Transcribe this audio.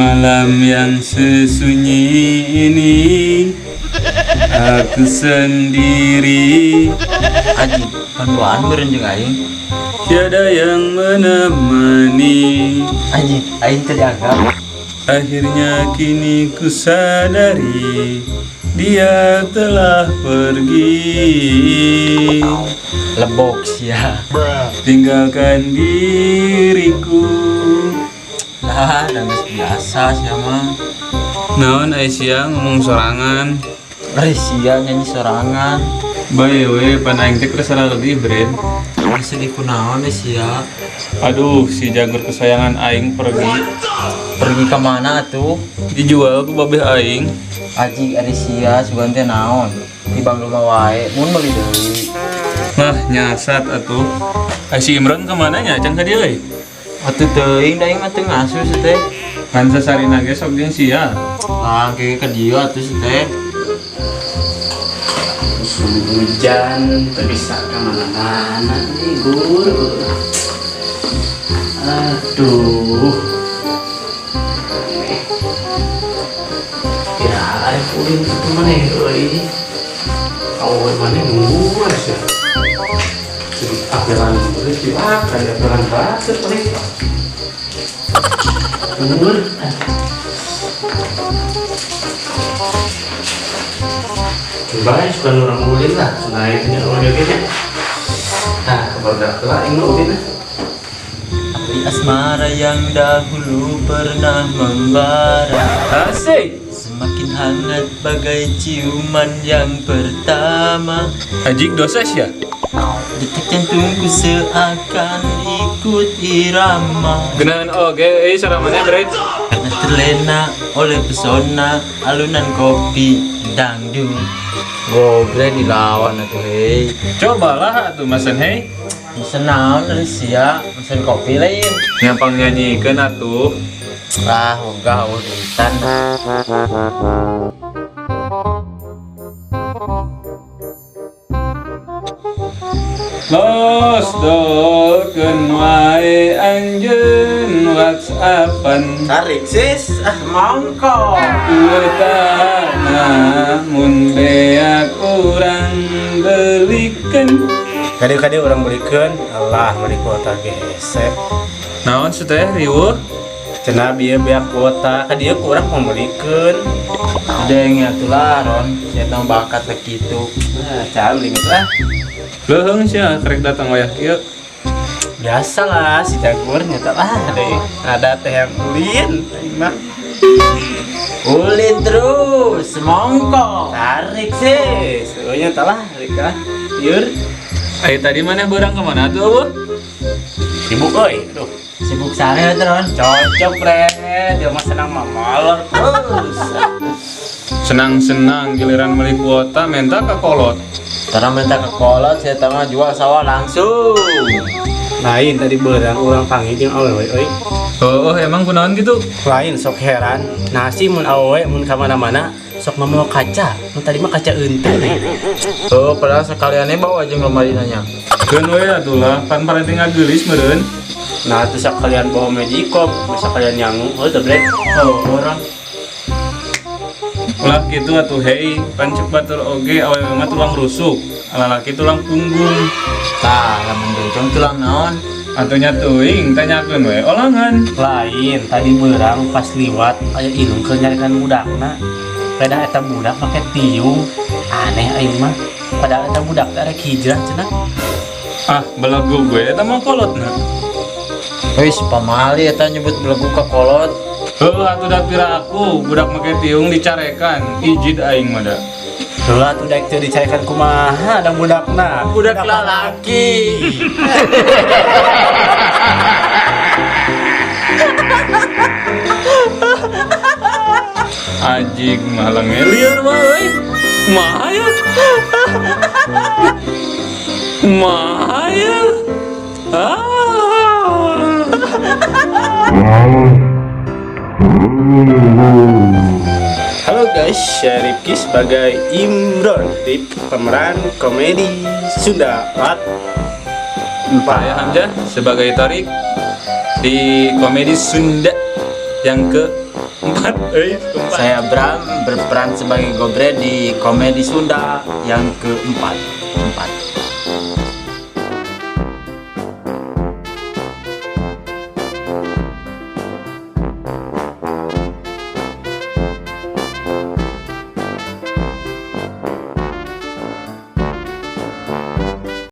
Malam yang sesunyi ini, aku sendiri. Aji, panduan meureun jeung aing. Tiada yang menemani. Aji, aing teu dianggap. Akhirnya kini ku sadari, dia telah pergi. Lebok sia. Tinggalkan diriku. Lah, da geus biasa sia mah. Naon Aisyah ngomong sorangan? Ari sia nyanyi sorangan. Bae we, pan aing teh keur lebih brand. Geus sedih kunaon we sia? Aduh, si jagur kesayangan aing pergi. Pergi ke mana tuh? Dijual ku babeh aing. Aji, ari sia sugan teh naon? Tibang rumah wae, mun meuli deui. Nah, nyasat atuh. Ai si Imron kemana nya? Can ka dieu euy. Atuh teuing, da aing mah teu ngasuh si teh. Kan sasarina ge sok jeung sia. Nah, ke dieu atuh si teh. Musim hujan teu bisa kemana-mana nih, Gur. Aduh. Aneh. Ya, arek ulin itu mana euy. Awewe mana nungguan sih. Jadi apelan terus cilaka ya, apelan batur paling. Gur. Baik, suka orang ulin lah. Naiknya orang jogetnya. Nah, kepada lah ini ulin lah. Api asmara yang dahulu pernah membara, Asik. semakin hangat bagai ciuman yang pertama. Ajik dosa sia. Detak jantungku seakan ikut irama, Genahan oge euy saramana bre. karena terlena oleh pesona alunan kopi dangdut. Gobre dilawan atuh hei. Cobalah atuh mesen hei. Mesen naon ari sia? Mesen kopi lain. Nyampang nyanyikeun atuh. Lah, ogah eueuh duitan. Los dolkeun wae anjeun WhatsAppan. Tarik sis, ah mongko. Kuotana mun beak urang belikeun. Kade-kade orang belikan, Allah beli kuota gesek. Naon sih teh riweuh? Cenah bieu beak kuota, ka dieu ku urang pangbeulikeun. Deng ya atulah Ron, sia tong bakat lek kitu. Nah, cam gitu ah. Leuheung sia karek datang wayah kieu. Biasalah si jagur nyata lah deh. Ada teh yang ulin, aing mah. Ulin terus, mongko. Tarik sis, oh nyata lah, tarik ah. Liur. Ai tadi mana beurang kemana tuh eueuh? Sibuk euy, aduh. Sibuk sare atuh Ron. Cocok bre, dia mah senang mamalor terus. Senang-senang giliran beli kuota minta ke kolot. Tara minta ke kolot, saya mah jual sawah langsung. Lain tadi beurang urang panggil jeung awewe euy. Oh, emang kunaon gitu? Lain sok heran, nasi mun awewe mun ka mana-mana sok mamawa kaca. Nu tadi mah kaca eunteun nih. Oh, padahal sekaliannya bawa aja lemari nanya. Keun we atuh lah, pan parente ngageulis meureun. Nah, terus kalian bawa magicom, masa kalian nyangu, oh tuh bre. Oh, orang. Ulah kitu atuh hei, pan cek batur oge awewe mah tulang rusuk, lalaki tulang punggung. Tah, lamun bencong tulang naon? Atuh nya teuing tanyakeun we olangan. Lain tadi beurang pas liwat aya indung keur nyarikan budakna. Pedah eta budak make tiung. Aneh aing mah. Padahal eta budak teh arek hijrah cenah. Ah, belegu gue eta mah kolotna. Wis pamali eta nyebut belegu ka kolot. Heuh atuh da pira aku budak make tiung dicarekan, ijid aing mah da. Heula atuh daek teu dicarekan kumaha da budakna. Budak lalaki. Ajig mah lengelieur mah euy. Kumaha ya? Kumaha ya? Ah. Halo guys, saya Rifki sebagai Imron di pemeran komedi Sunda Part 4. Saya Hamzah sebagai Tarik di komedi Sunda yang ke-4. Empat, euy, keempat. Saya Bram berperan sebagai Gobre di komedi Sunda yang keempat. Empat.